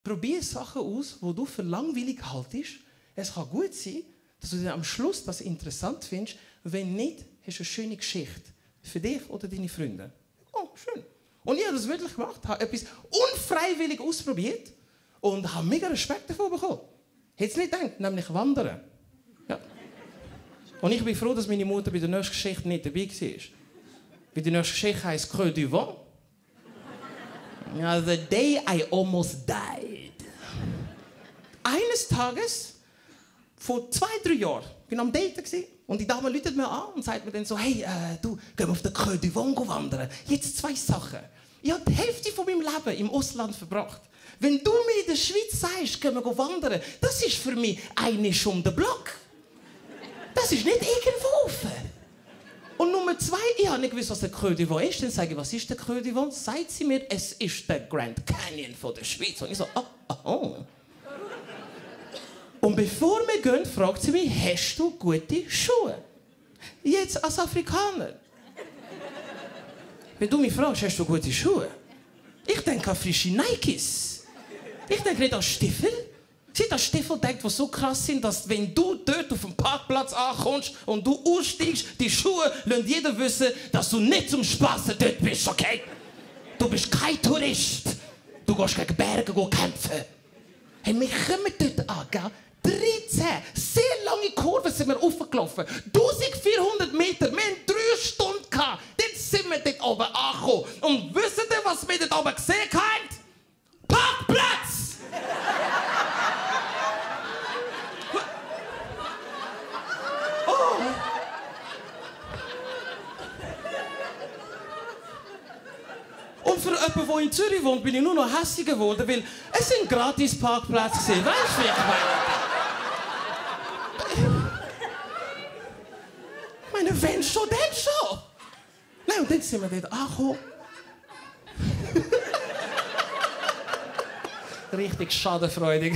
Probier Sachen aus, die du für langweilig haltest. Es kann gut sein, dass du dann am Schluss das interessant findest. Wenn nicht, hast du eine schöne Geschichte. Für dich oder deine Freunde. Oh, schön. Und ich habe das wirklich gemacht. Ich habe etwas unfreiwillig ausprobiert und habe mega Respekt davon bekommen. Hätte es nicht gedacht, nämlich Wandern. Ja. Und ich bin froh, dass meine Mutter bei der nächsten Geschichte nicht dabei war. Bei der nächsten Geschichte heisst Creux du Vent. Ja, the day I almost died. Eines Tages, vor 2-3 Jahren, ich war am Daten und die Dame ruft mir an und sagt mir dann so, hey, du, gehen wir auf den Creux du Vent wandern. Jetzt 2 Sachen. Ich habe die Hälfte von meinem Leben im Ausland verbracht. Wenn du mir in der Schweiz sagst, gehen wir wandern, das ist für mich eine um den Block. Das ist nicht irgendwo offen. Und Nummer 2, ich habe nicht gewusst, was der Creux du Vent ist. Dann sage ich, was ist der Creux du Vent? Sagt sie mir, es ist der Grand Canyon von der Schweiz. Und ich so, oh. Und bevor wir gehen, fragt sie mich, hast du gute Schuhe? Jetzt als Afrikaner. Wenn du mich fragst, hast du gute Schuhe? Ich denke an frische Nikes. Ich denke nicht an Stiefel. Sie hat an Stiefel gedacht, die so krass sind, dass wenn du dort auf dem Parkplatz ankommst und du aussteigst, die Schuhe lassen jeder wissen, dass du nicht zum Spassen dort bist, okay? Du bist kein Tourist. Du gehst gegen Berge kämpfen. Hey, wir kommen dort an, gell? 13 sehr lange Kurven sind wir aufgelaufen. 1400 Meter, wir hatten 3 Stunden. Dann sind wir dort oben angekommen. Und wisst ihr, was wir dort oben gesehen haben? Parkplatz! Oh. Und für jemanden, der in Zürich wohnt, bin ich nur noch hässlich geworden, weil es sind gratis Parkplätze. Weißt du, wie ich meine, wenn schon, dann schon. Nein, und dann sind wir dort angekommen. Richtig schadenfreudig.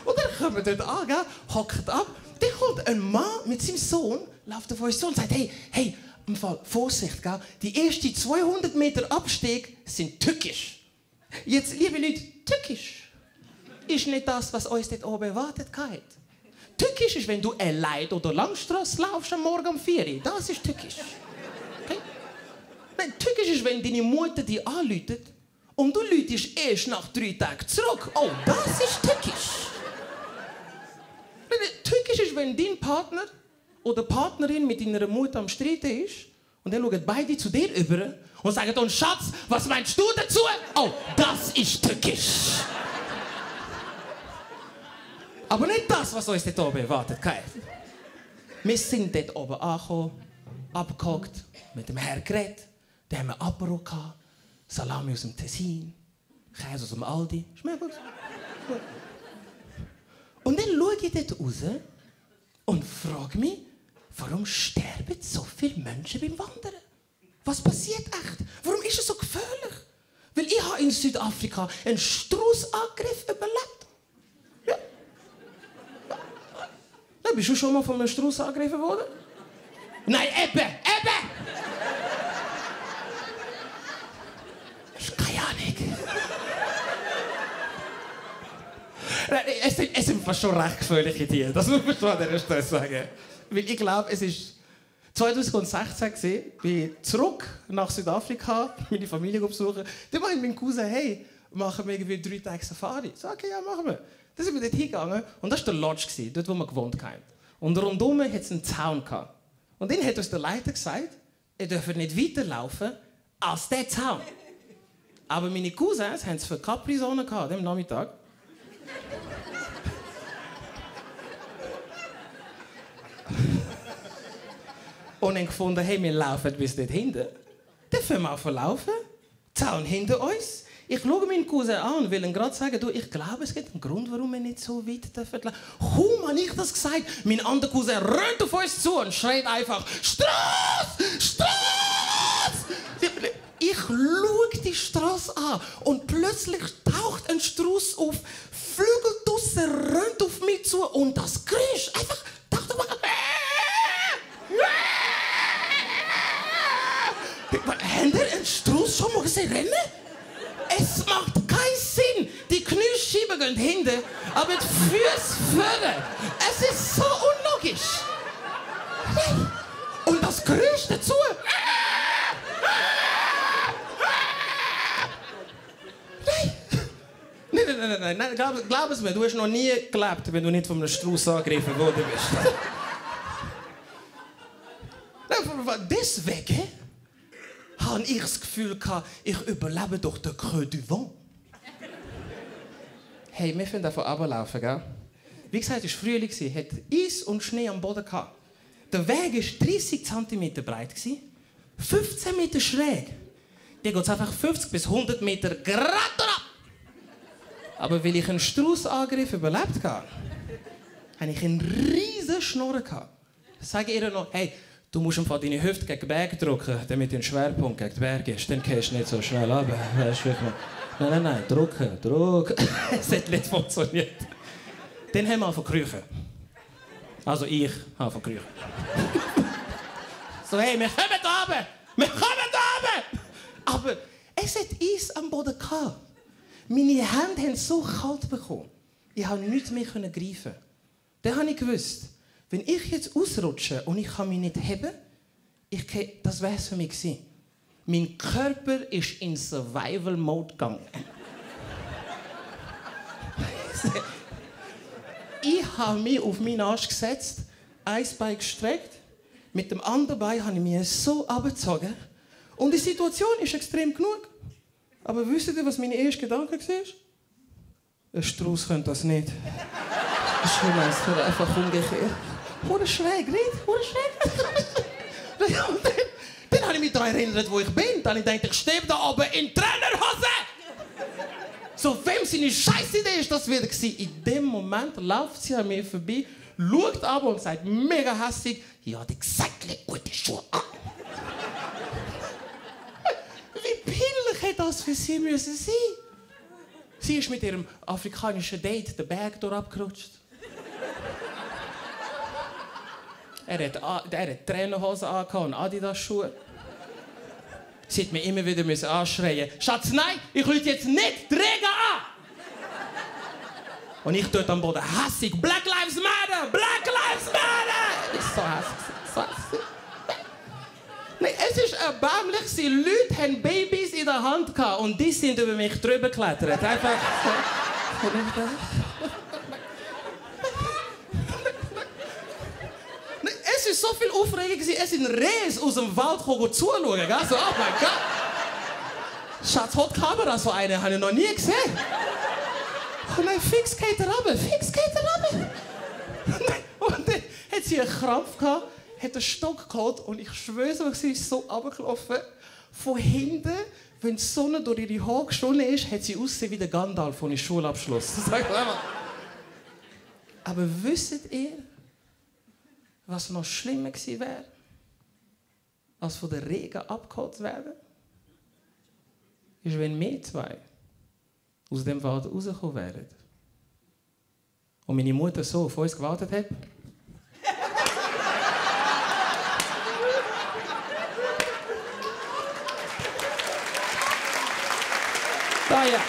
Und dann kommen wir dort an, gell, hockt ab. Dann kommt ein Mann mit seinem Sohn, läuft auf uns zu und sagt, hey, im Fall, Vorsicht, gell, die ersten 200 Meter Abstieg sind tückisch. Jetzt, liebe Leute, tückisch ist nicht das, was uns dort oben erwartet hat. Tückisch ist, wenn du allein oder Langstrasse laufst am Morgen um 4 Uhr. Das ist tückisch. Okay? Nein, tückisch ist, wenn deine Mutter dich anruft und du rufst erst nach 3 Tagen zurück. Oh, das ist tückisch. Nein, tückisch ist, wenn dein Partner oder Partnerin mit deiner Mutter am Streiten ist und dann schauen beide zu dir über und sagen, und Schatz, was meinst du dazu? Oh, das ist tückisch. Aber nicht das, was uns dort oben erwartet. Wir sind dort oben angekommen, abgehockt, mit dem Herrn geredet. Dann haben wir Apero gehabt, Salami aus dem Tessin, Käse aus dem Aldi. Schmeckt gut. Und dann schaue ich dort raus und frage mich, warum sterben so viele Menschen beim Wandern? Was passiert echt? Warum ist es so gefährlich? Weil ich habe in Südafrika einen Straußangriff überlebt. Ja, bist du schon mal von einem Strauß angegriffen worden? Nein, eben! Ich habe keine Ahnung. Es sind fast schon recht gefährliche Tiere. Das muss man schon an dieser Stelle sagen. Weil ich glaube, es war 2016 gewesen, bin zurück nach Südafrika, meine Familie besuchen. Dann meinte mein Cousin, hey, machen wir irgendwie 3 Tage Safari. Ich sage, okay, ja, machen wir. Dann sind wir dort hingegangen und das war der Lodge, dort wo wir gewohnt haben. Und rundum hatte es einen Zaun. Und dann hat uns der Leiter gesagt, ihr dürft nicht weiterlaufen als der Zaun. Aber meine Cousins haben es für Capri-Sonne gehabt, am Nachmittag. Und haben gefunden, hey, wir laufen bis dort hinten. Dann fangen wir an zu laufen, Zaun hinter uns. Ich schaue meinen Cousin an und will ihm gerade sagen, du, ich glaube, es gibt einen Grund, warum wir nicht so weit laufen dürfen. Warum habe ich das gesagt? Mein anderer Cousin rennt auf uns zu und schreit einfach, Strasse! Strasse! Ich schaue die Strasse an und plötzlich taucht ein Strauß auf, Flügel draussen, rennt auf mich zu und das Geräusch einfach taucht auf mich. Habt ihr einen Strauß das schon mal gesehen, rennen? Es macht keinen Sinn. Die Kniescheiben gehen hinten, aber die Füße vorne. Es ist so unlogisch. Nein. Und das Geräusch dazu. Nein, glaub es mir, du hast noch nie gelebt, wenn du nicht von einem Strauß angegriffen worden bist. Deswegen habe ich das Gefühl, ich überlebe doch den Creux du Vent. Hey, wir können davon runterlaufen, gell? Wie gesagt, es war Frühling, hat Eis und Schnee am Boden gehabt. Der Weg war 30 cm breit, 15 Meter schräg. Hier geht es einfach 50 bis 100 Meter gerade ab. Aber weil ich einen Straußangriff überlebt habe, hatte ich einen riesen Schnorren. Ich sage ihr noch, hey, du musst einfach deine Hüfte gegen den Berg drücken, damit du einen Schwerpunkt gegen den Berg hast. Dann gehst du nicht so schnell runter. Nein, drücken. Es hat nicht funktioniert. Dann haben wir angefangen zu kriechen. Also ich habe angefangen zu kriechen. So, hey, wir kommen da runter! Wir kommen da runter! Aber es hat Eis am Boden gehabt. Meine Hände haben so kalt bekommen. Ich konnte nichts mehr greifen. Dann habe ich gewusst, wenn ich jetzt ausrutsche und ich kann mich nicht heben, das wäre es für mich gewesen. Mein Körper ist in Survival-Mode gegangen. Ich habe mich auf meinen Arsch gesetzt, ein Bein gestreckt, mit dem anderen Bein habe ich mich so abgezogen. Und die Situation ist extrem genug. Aber wisst ihr, was meine erste Gedanke war? Ein Strauß könnte das nicht. Ich meine, es wäre einfach umgekehrt. Oder schräg, nicht? Oder schräg? Dann habe ich mich daran erinnert, wo ich bin. Dann habe ich gedacht, ich stehe da oben in Trainerhose. So, wem seine Scheißidee ist das wieder gewesen? In dem Moment läuft sie an mir vorbei, schaut aber und sagt mega hässlich, ja, die gesagt, leg gute Schuhe an. Wie peinlich hätte das für sie müssen sein? Sie ist mit ihrem afrikanischen Date den Berg abgerutscht. Er hat Trainerhosen und Adidas-Schuhe. Sie hat mir immer wieder anschreien, Schatz, nein, ich rufe jetzt nicht die Regen an! Und ich dort am Boden hässig, Black Lives Matter, Black Lives Matter! Ich so hässig, so hässig. Nein, es ist erbärmlich, die Leute hatten Babys in der Hand und die sind über mich drüber geklettert. Einfach so. Es war so viel Aufregung, es sind Rehs aus dem Wald zuschauen. So, oh mein Gott! Schatz, hat die Kamera so eine, habe ich noch nie gesehen. Oh nein, fix geht er runter, fix geht er runter. Und dann hat sie einen Krampf gehabt, hat einen Stock geholt und ich schwöre, sie ist so runtergelaufen. Von hinten, wenn die Sonne durch ihre Haare geschonnen ist, hat sie ausgesehen wie der Gandalf von ihrem Schulabschluss. Aber wisst ihr, was noch schlimmer gewesen wäre, als von der Regen abgeholt zu werden? Ist, wenn wir zwei aus dem Wald rausgekommen wären und meine Mutter so auf uns gewartet hat. Da ja.